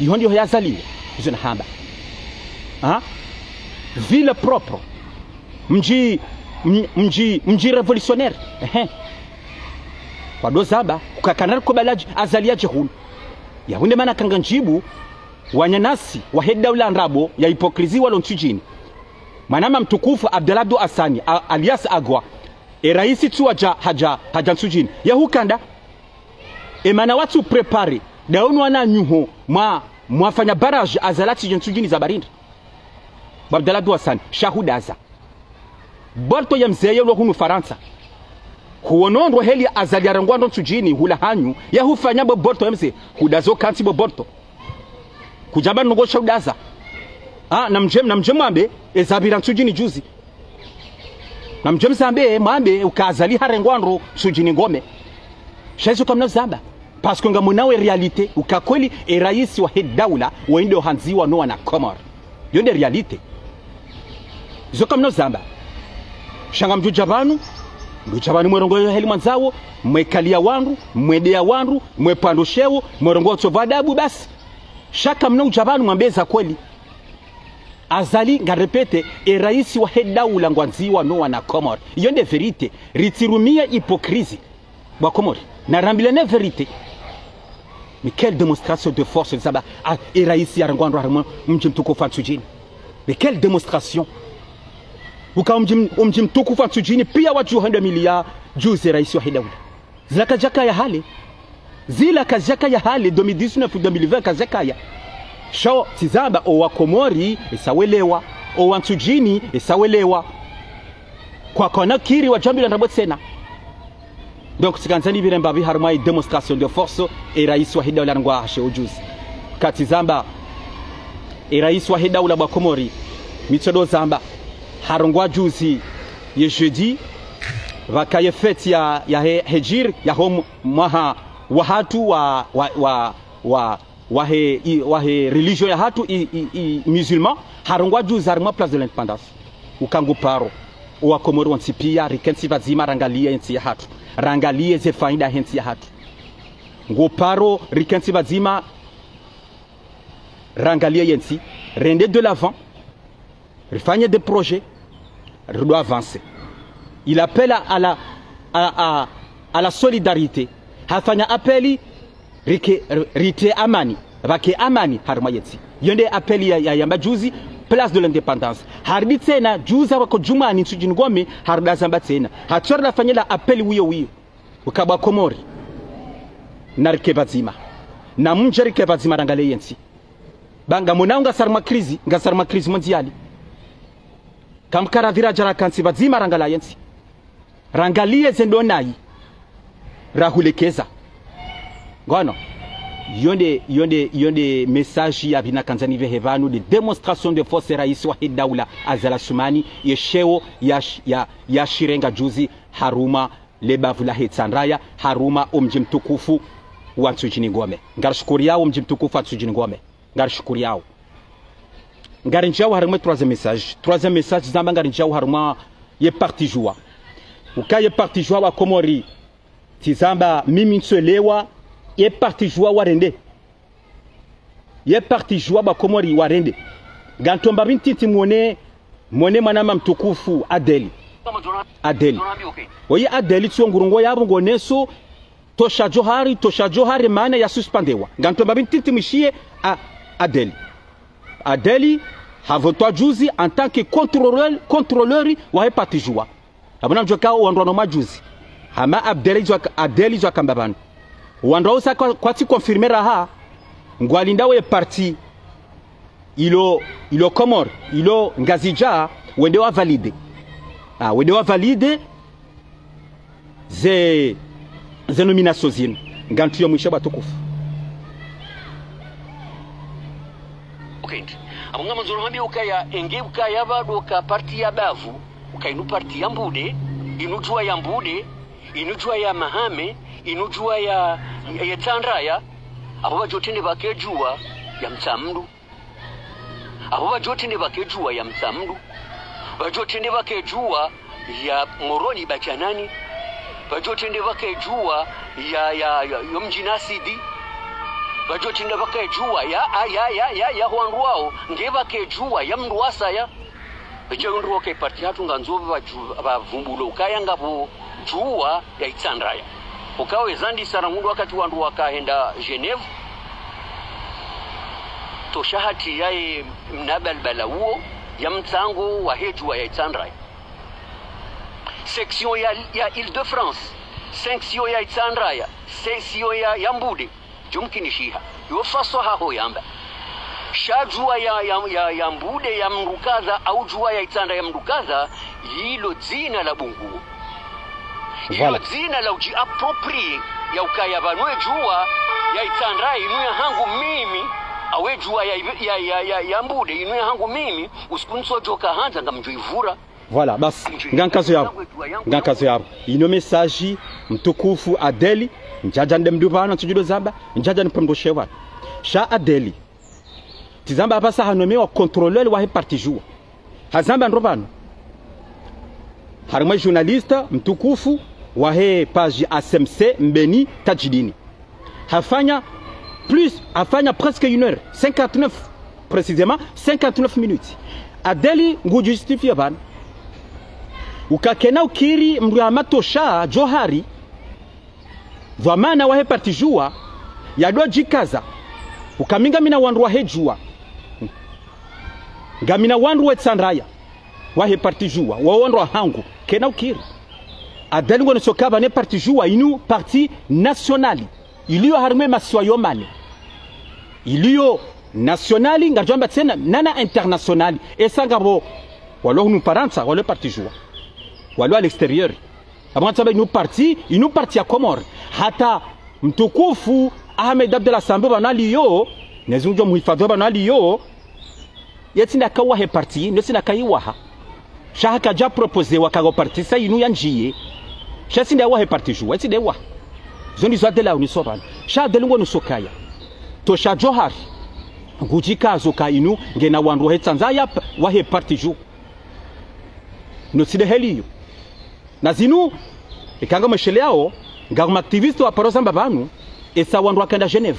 Iho ndiho yazaliwa. Izo nahamba. Ha? Ville propre. Mdji, m-, mdji, mdji révolutionnaire. Ehe. Kwado zamba, kukakana rikubali Azali yadje hunu. Yapvo nde mana kanga ndjibu, wananyasi, wahe daula ndrabo, ya hypocrisie walo Ntsudjini. Mwanama mtukufu Abdallah Abdou Hassani, a-, alias Agwa. E raisi tsu hadja, hadja, hadja Ntsudjini. Ye hukanda, e mana watsu préparer, daunu wananyuho, mwa, mwafanya barrage Azali yatsidje Ntsudjini za barindi. Bo Abdallah Abdou Hassani, sha hudaza. Bolto ye mze ye lo hunu Farantsa. Huono ndro heli Azali yarengwa ndro Ntsudjini, hula hanyu, ye hufanya bo Bolto ye mze, hudaza ukantsi bo Bolto. Kudjamba nungo sha hudaza. Ah, namdje, namdje mwambe, eza pvira Ntsudjini juzi. Namdje mzambe, mwambe, uka Azali harengwa ndro Ntsudjini ngome. Sha izo kamna zamba. Parce que ngamonao e réalité, uka kweli, e raisi wahe daula, wende ohandziwa no wana Komori. Yo nde réalité. Izo kamna zamba. Sha ngamdjo dja pvanu, mdjo dja pvanu mwe rongoa yo heli mwandzao, mwe kaliya wandru, mwe deya wandru, mwe pvandru sheo, mwe rongoa utso pvwa adabu basi. Sha kamna udja pvanu mwambe eza kweli. Azali, nga répéter, e raisi wahe daula ngwandziwa no wana Komori. Iyo nde vérité. Ritsirumie hypocrisie. Bo wa Komori. Narambilane vérité. Mais quelle démonstration de force, zamba, ah, e raisi yarengwa ndro harimwa mdji mtukufu wa Ntsudjini. Mais quelle démonstration. Uka mdji m-, mdji mtukufu wa Ntsudjini, piya wadjuha ndo miliya juzi e raisi wahe daula. Zila kazakaya hale. Zila kazakaya hale, deux mille dix-neuf, deux mille vingt kazakaya. Sho, tsi zamba, o wa Komori, esa welewa. O wa Ntsudjini, esa welewa. Kwakana kiri wadjambilwa ndrabo tsena. Donc, tsikandzani pvire mbapvi harumwa i démonstration de force, e raisi wahe daula harengwa hashe ujuzi. Ka tsi zamba, e raisi wahe daula bo wa Komori, mi tsodo zamba, harengwa juzi, ye jeudi, pvakaye fête ya, yahe, hedjiri, yaho m-, mwaha wahatru wa, wa, wa, wa, wahe, i, wahe religion yahatru i, i, i musulman, harengwa juzi harimwa Place de l'Indépendance. Uka ngu paro, o wa Komori wontsi piya, rikentsi pvadzima, rangaliye yentsi yahatru. Rangaliye ze fayida yahe ntsi yahatru. Ngu paro, rikentsi pvadzima, rangaliye yentsi, rende de l'avant, rifanye des projets, rido avancer. Il appelle à la, à, à, à la solidarité. Hafanya appel, rike, rite amani, pvake amani, harimwa yentsi. Iyo nde appel ya, ya, yamba juzi, Place de l'Indépendance. Haridi tsena, juzi wako djumwani Ntsudjini ngome, haridi zamba tsena. Hatsori lafanye la appel wiyo wiyo. Uka bo wa Komori. Narike pvadzima. Namdje rike pvadzima rangaliye yentsi. Ba ngamonao ngasi harimwa crise, ngasi harimwa crise mondiale. Kamkara pvira djara kantsi pvadzima rangaliye yentsi. Rangaliye ze ndo nayi. Rahulekeza. Ngono. Iyo nde, iyo nde, iyo nde message ya pvi nakandzani pvehe pvanu de démonstration de force raisi wahe daula Azali Assoumani, ye sheo ya sh-, ya, ya shirenga juzi harumwa le bavu lahe Itsandraya, harumwa o mdji mtukufu wa Ntsudjini ngome. Ngarishukuriyao o mdji mtukufu wa Ntsudjini ngome. Ngarishukuriyao. Ngarindjiao harumwa e troisième message. Troisième message zamba ngarindjiao harumwa ye parti Juwa. Uka ye parti Juwa wa Komori. Tsi zamba mimi ntswelewa ye parti Juwa warende. Ye parti Juwa bo wa Komori warende. Ngamtomba pvi ntiti mwone, mwone mwanama mtukufu Adeli. Adeli. Oyi Adeli tsi wo ngurongoa yapvo ngoneso, tosha Djohar, tosha Djohar, mana ya suspendewa. Ngamtomba pvi ntiti mwishiye a, Adeli. Adeli, havontwa juzi en tant que contrôleur, contrôleur wahe parti Juwa. Apvo namdjuwe ka wandru wanu majuzi. Hama Abdel izo ak-, Adel izo akamba pvanu. Wandru wausa kwa, kwatsi confirmer raha. Ngwalindao ye parti. Ilo, ilo Komori, ilo Ngazidja, wende wa valider. Ah, wende wa valider. Ze, ze nomination zinu. Ngamtsuyo mwisha bo watukufu. Okay. Apvo ngamandzo no hambie ukaya, enge ukaya pvado ka parti ya bavu, uka inu parti ya mbude, inu Juwa ya mbude, inu Juwa ya mahame, inu Juwa ya, ya, ya Itsandraya, apvo pvadjo trende pvake Juwa ya Mtsamdu. Apvo pvadjo trende pvake Juwa ya Mtsamdu. Pvadjo trende pvake Juwa ya Moroni Badjanani. Pvadjo trende pvake Juwa ya, ya, ya, yo mdji Nasidi. Pvadjo tsinda pvakaye djuwa ya, ya, ya, ya, ya, ya hwandru wawo, nge pvakaye djuwa ya mndru wasaya. Pvadjo undru wakaye parti hatru ngandzo pvadju-, pvavumbulo ukaya ngapvo djuwa ya Itsandraya. Ukawe zandisa na mundru wakati wandru wakahenda Genève. Tosha hatsi yaye mna balbala uwo ya mtsango wahe djuwa ya Itsandraya. Section ya, ya Île-de-France, section ya Itsandraya, section ya, ya Mbude. Jomkinishiha. Yo faswaha ho yamba. Sha djuwa ya, ya, ya, ya Mbude ya mndru kadha, au djuwa ya Itsandra ya mndru kadha, yilo dzina la bunguo. Yilo Voilà. dzina la udji approprier ya ukaya pvanu ye djuwa ya Itsandra inu ya hangu mimi, au ye djuwa ya, ya, ya, ya, ya Mbude inu ya hangu mimi, usiku ntsodjoka handza ngamdjo ivura. Voilà, basi, ngankazo yapvo. Ngankazo yapvo. Inu message mtukufu Adeli, ndjadja nde mndru pvanu, ntsudjudo zamba, ndjadja nipvomdoshe pvanu. Sha Adeli. Tsizamba apvasa hanomewa contrôleur wahe parti djuwa. Hazamba ndro pvanu. Harimwa journaliste mtukufu wahe page A C M C Mbeni Tadjidini. Hafanya plus, hafanya presque une heure, cinquante-neuf, précisément, cinquante-neuf minutes. Adeli ngudjistifia pvanu. Uka kena ukiri mndru ya matosha Djohari, dhwamana wahe parti djuwa, yadodjikaza. Uka mi ngamina wandru wahe djuwa. Ngamina wandru we Tsandraya. Wahe parti djuwa, wa wandru wahangu. Kena ukiri. Adeli ngono soka pvanu ye parti djuwa, inu parti national. Iliyo harimwa ye masiwa yo mane. Iliyo national, ngadjwamba tsena, nana international. Esa ngapvo, walo hunu Farantsa, walo parti djuwa. Walo à l'extérieur. Apvo ngatsamba inu parti, inu parti ya Komori. Hata mtukufu Ahmed Abdallah Sambi pvanu aliyo, Mwenyezi Mungu ngudjo muhifadhwi pvanu aliyo, ye tsi nde aka wahe parti, no tsi nde aka iwaha. Sha hakadja proposewa kago parti sa inu ya ndjiye. Sha tsi nde wahe parti djuwa, ye tsi nde waha. Zo ndizo Adeli uniso pvanu. Sha Adeli ngono sokaya. Tosha Djohari. Ngudjikazo ka inu, ngena wandru wahe Tsandraya p-, wahe parti djuwa. No tsi nde heli iyo. Na zinu, eka ngamwesheleyao, ngapvo ma activistes wa paro zamba pvanu, esa wandru wakenda Genève.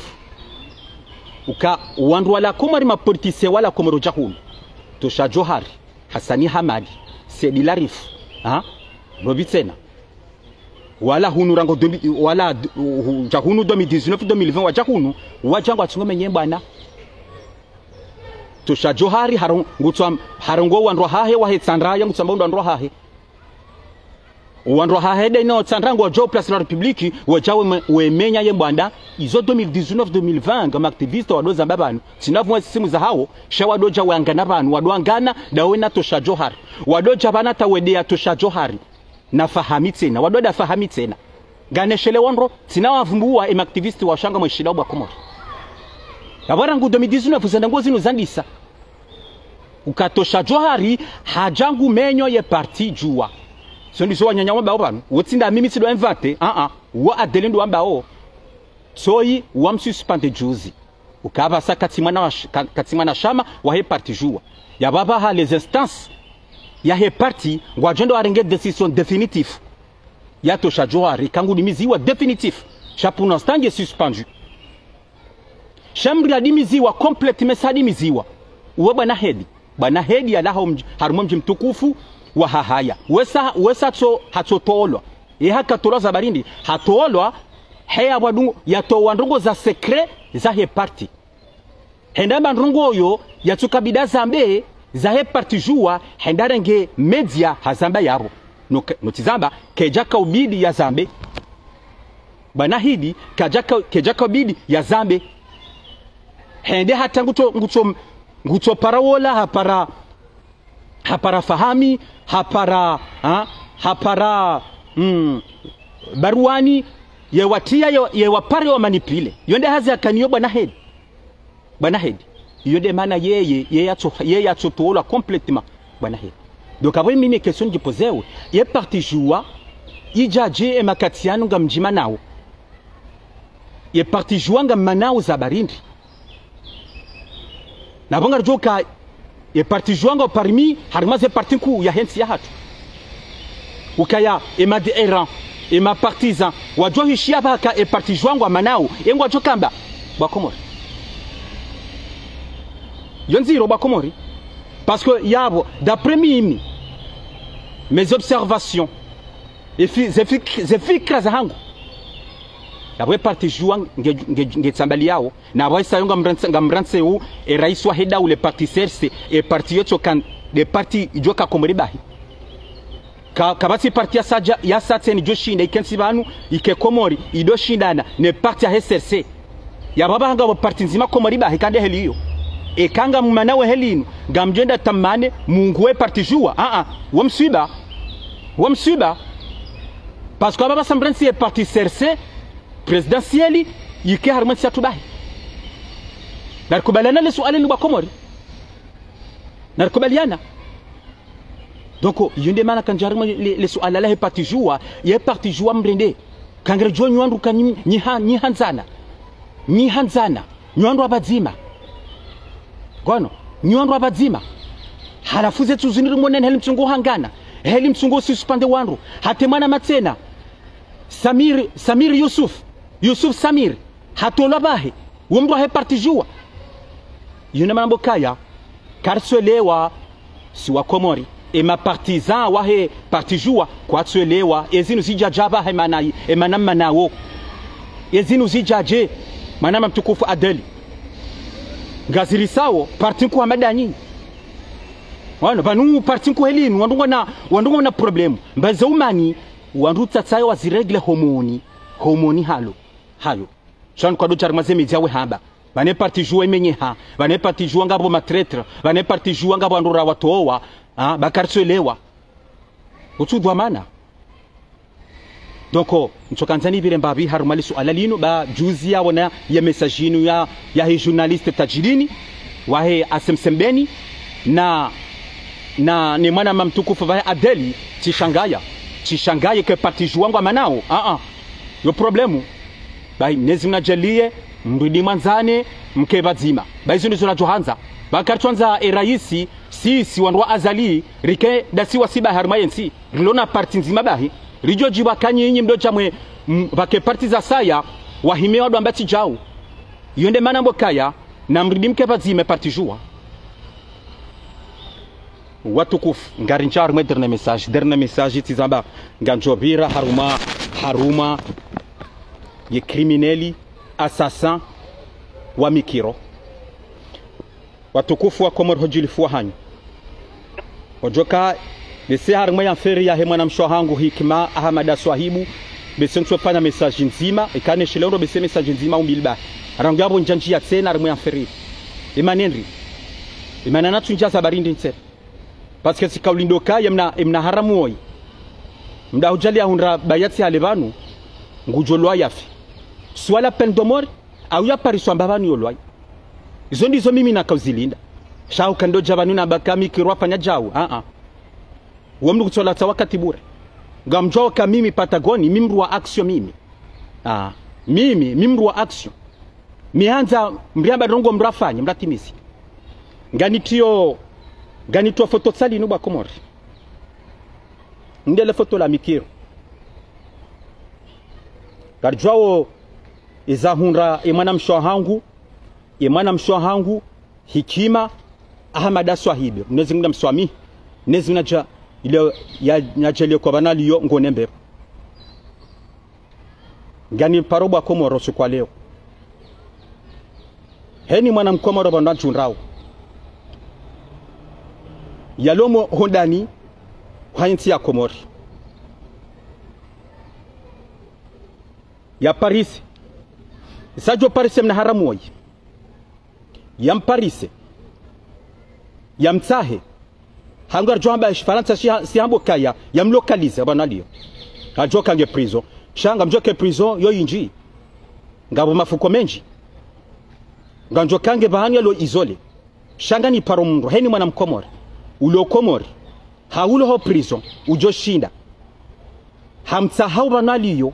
Uka, wandru wala Komori ma politiciens wala Komori dja hunu. Tosha Djohari, Hassani Hamadi, Said Larifou, ha? Robi tsena. Wala hunu rangu deux mille, wala, uh, uh, dja hunu deux mille dix-neuf, deux mille vingt, wadja hunu, wadja ngwatsungo menye bwana. Tosha Djohari, haron-, ngutswa-, harongoa wandru wahahe, wahe Tsandraya, ngutsamba wandru wahahe. Wandru wahahe nde no Tsandraya ngwadjo Place de la République, wadja weme-, wemenya ye mbwana, izo deux mille dix-neuf, deux mille vingt, ngama activistes, wado zamba pvanu. Tsina pvumwe simu zahawo, sha wadodja wangana pvanu, wado wangana, ndawe na Tosha Djohari. Wadodja pvanu ta wede ya Tosha Djohari. Na Fahami tsena, wado da Fahami tsena. Nganeshele wandru, tsina wavumbuwa ema activistes wa shanga mweshila ubwa Komori. Yapvo rangu deux mille dix-neuf, zenda ngo zinu zandisa. Uka Tosha Djohari, hadja ngu menyo ye parti djuwa. Zo ndizo wananya wambao pvanu. Wo tsi nda mimi tsi ndo inventer, ah, ah. Wo Adeli ndo wambao. Tsoyi, wam suspendre juzi. Uka apvasa katsi mwana wa sh-, ka-, katsi mwana shama wahe parti djuwa. Yapvo apvaha les instances yahe parti, ngwadjo ndo warenge décision définitive. Ya Tosha Djohari, kangu dimiziwa définitif. Sha pour l'instant, nge suspendu. Sha mri adimiziwa complètement, sa adimiziwa. Uwe bwana Hedi. Bwana Hedi yalaha mdji-, harimwa mdji mtukufu wa Hahaya. Wesa, wesa tso, hatso tolwa. Ye haka tolwa za barindi. Hatolwa, heya wadungu, yatowa ndrongo za secret zahe parti. Henda mandrongo yo yatsuka bidi yazambe zahe parti djuwa, henda renge média hazamba yapvo. No ke-, no tsi zamba, kedja kaubidi yazambe. Bwana Hedi, kadja ka-, kedja kaubidi yazambe. Hende hata ngutso, ngutso, ngutso para wola, hapara hapara Fahami, hapara, ha? Hapara, mm, Baruani, ye watriya, ye, ye wapare wa manipule. Yo nde hazi yakaniyo bwana Hedi. Bwana Hedi. Yo nde mana yeye, ye yatso, ye yatso tolwa complètement. Bwana Hedi. Donc, apvo mimi question ndjipozewo. Ye parti djuwa, idjadje emakati yanu ngamdjima nawo. Ye parti djuwa ngammanao za barindi. Na pvo ngaridjo ka ye parti djuwa ngo parmi harimwa ze parti nkuu yahe ntsi yahatru. Ukaya ema adhérents, ema partisans, wadjo hishiya pvaka ye parti djuwa ngwammanao, ye ngwadjo kamba. Bo wa Komori. Yo ndziro bo wa Komori. Parce que yapvo, d'après mimi, mes observations, e fi-, ze fik-, ze fikira zahangu. Yapvo e parti Juwa nge, nge, nge tsambaliyao. Na pvo isa yo ngamrantse, ngamrantse u, e raisi wahe daula e parti C R C, e parti yo tsoka, e parti idjoka Komori bahi. Ka, kapvatsi parti ya sadja, ya satseni idjo shinda, ike ntsi pvanu, ike Komori, idjo shindana, ne parti yahe C R C. Yapvo apvaha ngapvo parti ndzima Komori bahi, ka nde heli iyo. Eka ngamumana we heli inu, ngamdjenda tamane, mungu we parti Juwa, a, a, wo mswiba. Wo mswiba. Parce que apvapvasa mrantse e parti C R C, présidentielle, ike harimwa ntsi yatru bahi. Narikubaliana le suala linu bo wa Komori. Narikubaliana. Donc, yo nde mana kandjari mwe le, le suala lahe parti Juwa, ye parti Juwa mrende. Kangere djo nyi wandru ka nyi, nyi ha, nyi handzana. Nyi handzana. Nyi wandru wa pvadzima. Ngono, nyi wandru wa pvadzima. Halafu ze tsu zinu rimwoneni heli mtsungo hangana. Heli mtsungo suspendre wandru. Hata e mwana matsena. Samir, Samir Yusuf. Yusuf Samir. Hatolwa bahi. Wo mndru wahe parti Juwa. Yo nde mana nambo kaya. Karitsuelewa, si wa Komori. E ma partisans wahe parti Juwa, kwatsuelewa. E zinu zidjadja bahi mana, e mana mana wo. E zinu zidjadje, mwananya mtukufu Adel. Ngazirisao, parti nkuu hama ndanyi. Wano, pvanu parti nkuu heli inu, wandru ngwana, wandru ngwana problème. Mbaze umani, wandru tsatsayo wazi régler homoni. Homoni halo. Hayo. Sha nyi kwadjo dja harimwa ze média we hamba. Pvanu e parti Juwa imenyeha. Pvanu e parti Juwa ngapvo ma traîtres. Pvanu e parti Juwa ngapvo wandru rawatowa. Ah, ba karitsuelewa. Utsu dhwamana. Donc, ntsokandza nipvire mbapvi harumwa le suala linu, ba juzi yaona ye message inu ya, yahe journaliste Tajidini, wahe A S M C Mbeni, na, na, ne mwananya mtukufu wahe Adel, tsishangaya. Tsishangaya ke parti Juwa ngwamanao. Ah, ah. Yo problème. Bahi, Mnyezi Mngu nadjaliye, mrudi mwandzane, mke pvadzima. Bahi, izo ndizo nadjo handza. Ba karitsuandza e raisi, sisi wandru wa Azali, rike ndasi wasi bahi harumwa ye ntsi. Rilo na parti ndzima bahi. Ridjo djiwa ka nyinyi mdjo dja mwe, m-, pvwake parti za saya, wahime wandru amba tsi djau. Yo nde mana nambo kaya, namrudi mke pvadzima e parti Juwa. Watukufu, ngarindjia harumwa e dernier message. Dernier message tsi zamba ngandjo pvira harumwa, harumwa ye criminel, assassin wa Mikiro. Watukufu wa Komori, ho djilifu wa hanyu. Odjoka, bese harumwa ye affaire yahe mwanamshe wahangu Hikima Ahamada Swahibu, bese ntsofanya message ndzima, ikane shilendo bese message ndzima umbili bahi. Rangu yapvo ndjandjiya tsena harumwa ye affaire. Imanendri. Imana natsundja za barindi ntse. Parce que si kauli ndo kaya mna, mna haramu woyi. Mdru hudjaliya hundra bayati hale pvanu, ngudjo lwa yafe. Soit la peine de mort, au yapariswa mba pvanu yo lwayi. Izo ndizo mimi nakauzilinda. Sha uka ndo dja pvanu namba ka Mikiro afanya djau. Ah, ah. Wo mdru kutsolatsa wakati bure. Ngamdjuwa ka mimi Patagoni, mi mdru wa action mimi. Ah, mimi, mi mdru wa action. Mi handza mriamba ndrongo mrafanye, mratimizi. Nganitiyo, nganitiyo foto tsali nu bo wa Komori. Ndele foto la Mikiro. Ngaridjuwao iza hundra ye mwanamshe wahangu, ye mwanamshe wahangu, Hikima, Ahamada Swahibu. Mnyezi Mngu namswamihi. Mnyezi Mngu nadja, ile, ya, nadjaliye kwa pvanu aliyo ngone mbepvo. Nganiparo bo wa Komori usiku wa leo. Heni mwana Mkomori pvanu adjundrao. Yalomo hondani, ha ntsi ya Komori. Yaparise. Sadjo parise mna haramu woyi. Yamparise. Yamtsahe. Hangu ngaridjo hamba Shifarantsa shiha-, sihambo kaya, yamlocalize, pvanu aliyo. Ngadjoka nge prison. Sha ngamdjoka prison, yo indji. Ngapvo mafuko mendji. Ngamdjoka nge pvahanu yalo isolé. Sha nganiparo mndru, heni mwana Mkomori. Ulo Komori. Haulo ho prison, udjo shinda. Hamtsaha pvanu aliyo,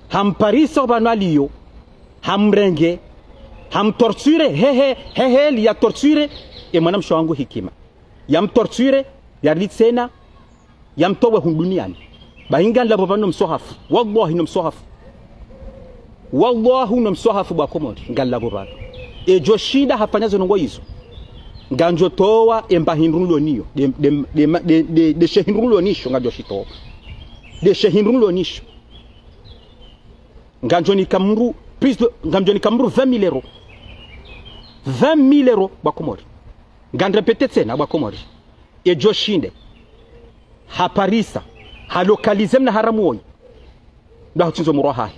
hamparise pvanu aliyo, hamrenge, hamtorture, he, he, he, heli yatorture, ye mwanamshe wahangu Hikima. Yamtorture, yaritsena, yamtowe hunu duniani. Bahi nganilapvo pvanu no mswahafu, wallahi no mswahafu. Wallahi no mswahafu bo wakomori, ngalapvo pvanu. Edjo shinda hafanya zo ndrongoo izo, ngandjo towa emba hindru nilo nayo, de, de, de, de, de, de she hindru nilo nasho, ngandjo shitowa. De she hindru nilo nasho. Ngandjo nika mdru, plus de, ngandjo nika mdru vingt mille euros. Vingt mille euros, bo wakomori. Ngam répéter tsena, bo wakomori. Edjo shinda haparisa, halocaliser mna haramu woyi, ndo hutsindzo mdru wahahe,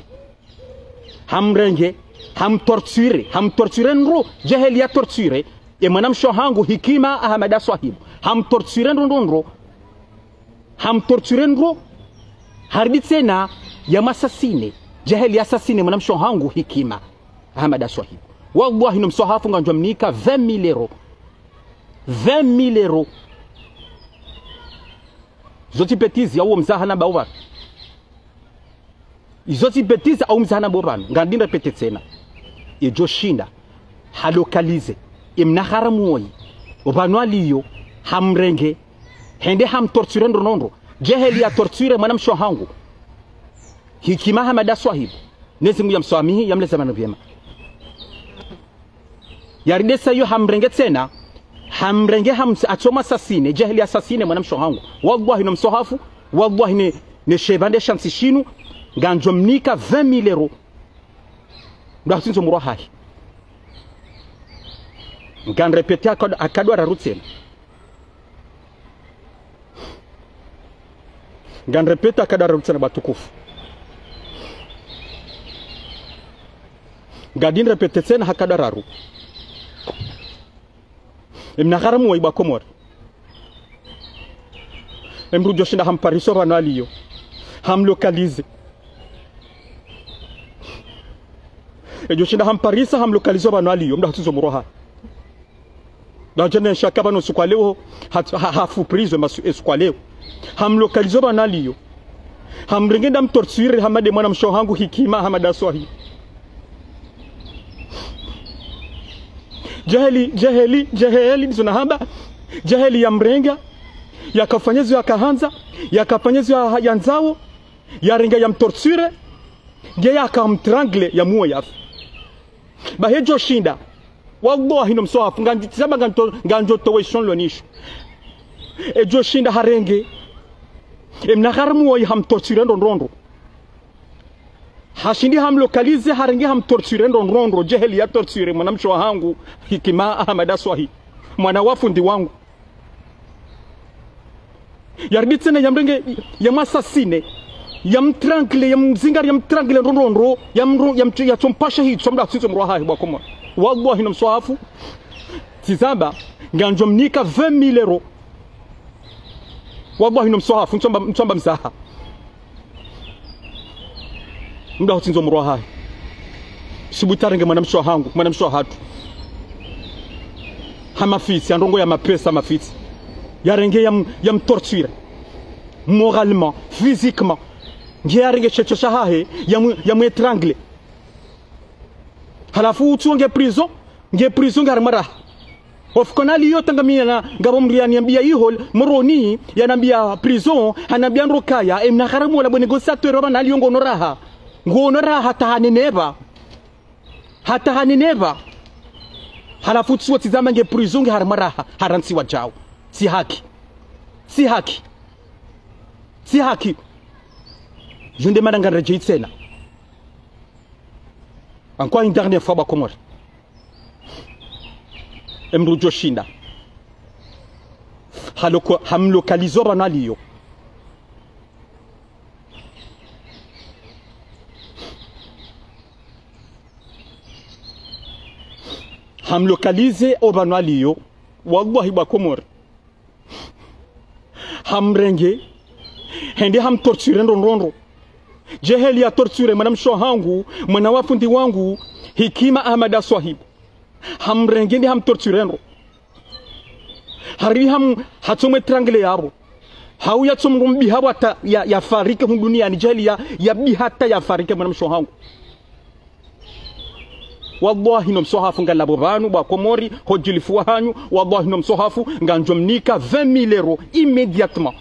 hamrenge, hamtorturer, hamtorturer ndro djeheli ya torturer emwanamshe wahangu Hikima Ahamada Swahibu. Hamtorturer ndro ndro ndro. Hamtorturer ndro. Haridi tsena yamwassassiner, djeheli ya assassiner mwanamshe wahangu Hikima Ahamada Swahibu. Wallahi no mswahafu, ngandjo mnika vingt mille euros. Vingt mille euros. Zo tsi bêtise ya uwo mzaha na bo pvanu. Izo tsi bêtise ya uwo mzaha na bo pvanu. Ngam répéter tsena. Edjo shinda halocaliser emna haramu woyi, opvanu aliyo, hamrenge, hende hamtorturer ndro ndro ndro djeheli ya torturer mwanamshe wahangu Hikima Ahamada Swahibu. Mwenyezi Mungu yamswamihi, yamleze pvanu pvema. Yaridi sa iyo hamrenge tsena, hamrenge ham-, hatso mwassassiner, djeheli ya assassiner mwanamshe wahangu. Wallahi no mswahafu, wallahi ne, ne shepvandre sha ntsi shinu, ngandjo mnika vingt mille euros, ndo hutsindzo mdru wahahe. Ngam répéter haka, haka dwa raru tsena. Ngam répéter haka dwa raru tsena, bo watukufu. Ngam répéter tsena haka dwa raru. Emna haramu woyi, bo wakomori. Emdru djo shinda hamparisa opvanu aliyo, hamlocaliser. Edjo shinda hamparisa, hamlocaliser opvanu aliyo, ndo hutsindzo mdru wahahe. Ndo hadja ne shaka pvanu usiku wa leo, ha, ha, hafu prison masu-, usiku wa leo. Hamlocaliser opvanu aliyo, hamrenge, ndamtorturer hama nde mwanamshe wahangu Hikima Ahamada Swahibu. Djeheli, djeheli, djeheli, ndizo nahamba. Djeheli yamrenga, yakafanya zo yakahandza, yakafanya zo ya, yandzao, yarenga yamtorturer, nge yakamtrangler, yamuwo yafe. Bahi edjo shinda, wallahi no mswahafu, ngandjo, tsi zamba ngandjo, ngandjo towa isho nilo nasho. Edjo shinda harenge emna haramu woyi, hamtorturer ndro ndro ndro. Hashindi hamlocaliser, harenge hamtorturer ndro ndro ndro djeheli ya torturer mwanamshe wahangu Hikima Ahamada Swahibu, mwana wa fundi wangu. Yaridi tsena yamrenge, yamwassassiner, yamtrangler, yamzingara, yamtrangler ndro ndro ndro, yamro-, yamtso-, yatsompasha hitswa, ndo hutsindzo mdru wahahe, bo wakomori. Wallahi no mswahafu, tsi zamba, ngandjo mnika vingt mille euros. Wallahi no mswahafu, ntsu amba, ntsu amba mzaha. Ndo hutsindzo mdru wahahe. Subutu yarenge mwanamshe wahangu, mwanamshe wahatru, ha mafitsi, ha ndrongoo ya mapesa, mafitsi. Yarenge yam-, yamtorturer moralement, physiquement. Nge yarenge shetsho shahahe, yamu-, yamwétrangler. Halafu utsuwo nge prison, nge prison nge harimwa raha. Ofu kona liyo tanga mi na, ngapvo mdru yaniambia iho, Moroni, yanambia prison, hanambia ndro kaya, emna haramu wola bo négociateur opvanu aliyo ngono raha. Ngono raha hata haneneva. Hata haneneva. Halafu tsuwo tsi zamba nge prison nge harimwa raha, harantsi wadjao. Tsi haki. Tsi haki. Tsi haki. Yo nde mana ngam redjeyi tsena. Encore une dernière fois, bo wakomori. Emdru djo shinda haloco-, hamlocaliser opvanu aliyo, hamlocaliser opvanu aliyo, wallahi bo wakomori. Hamrenge, hende hamtorturer ndro ndro ndro djeheli ya torturer mwanamshe wahangu, mwana wa fundi wangu, Hikima Ahamada Swahibu. Hamrenge nde hamtorturer ndro. Haridi ham-, hatsomwétrangler yapvo. Hau yatsomrumbiha hata ya, yafariki hunu duniani, djeheli ya, yabiha hata yafariki mwanamshe wahangu. Wallahi no mswahafu, ngalapvo pvanu, bo wakomori, ho djilifuwa hanyu, wallahi no mswahafu, ngandjo mnika vingt mille euros immédiatement.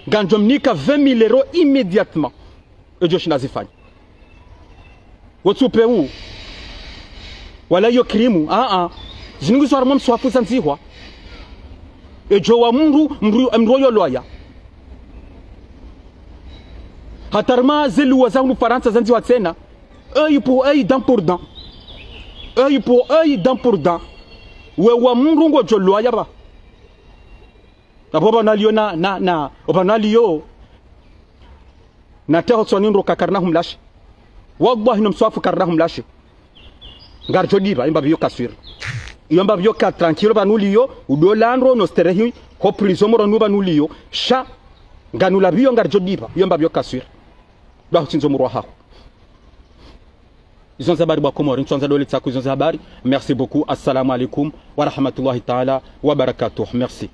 Ngandjo mnika vingt mille euros immédiatement. Edjo shinda zifanye. Wotsupe u. Wala iyo kirimu. Aa. Zinu ngizo harumwa mswafu zandzihwa. Edjo wa mndru, mndru, mndru oyo lwaya. Hata harumwa ze luwa za hunu Farantsa zandzihwa tsena. Œil pour œil, dent pour dent. Œil pour œil, dent pour dent. We wa mndru ngodjo lwaya ba. Apvo pvanu aliyo na, na, na, opvanu aliyo. Na teho tsoni ndro ka karina humlashe. Wallahi no mswafu karina humlashe. Ngaridjo dipva, iyo mbapvi yo kaswiri. Iyo mbapvi yo ka tranquille pvanu uliyo, udo landro no sterehi, ho prison Moroni pvanu uliyo, sha, nganu lapviyo ngaridjo dipva, iyo mbapvi yo kaswiri. Dwa hutsindzo murwa haho. Izo nza habari bwa Komori, ntswandza dole tsaku izo nza habari. Merci beaucoup. Assalamu alaikum wa rahmatullahi ta'ala wa barakatuh. Merci.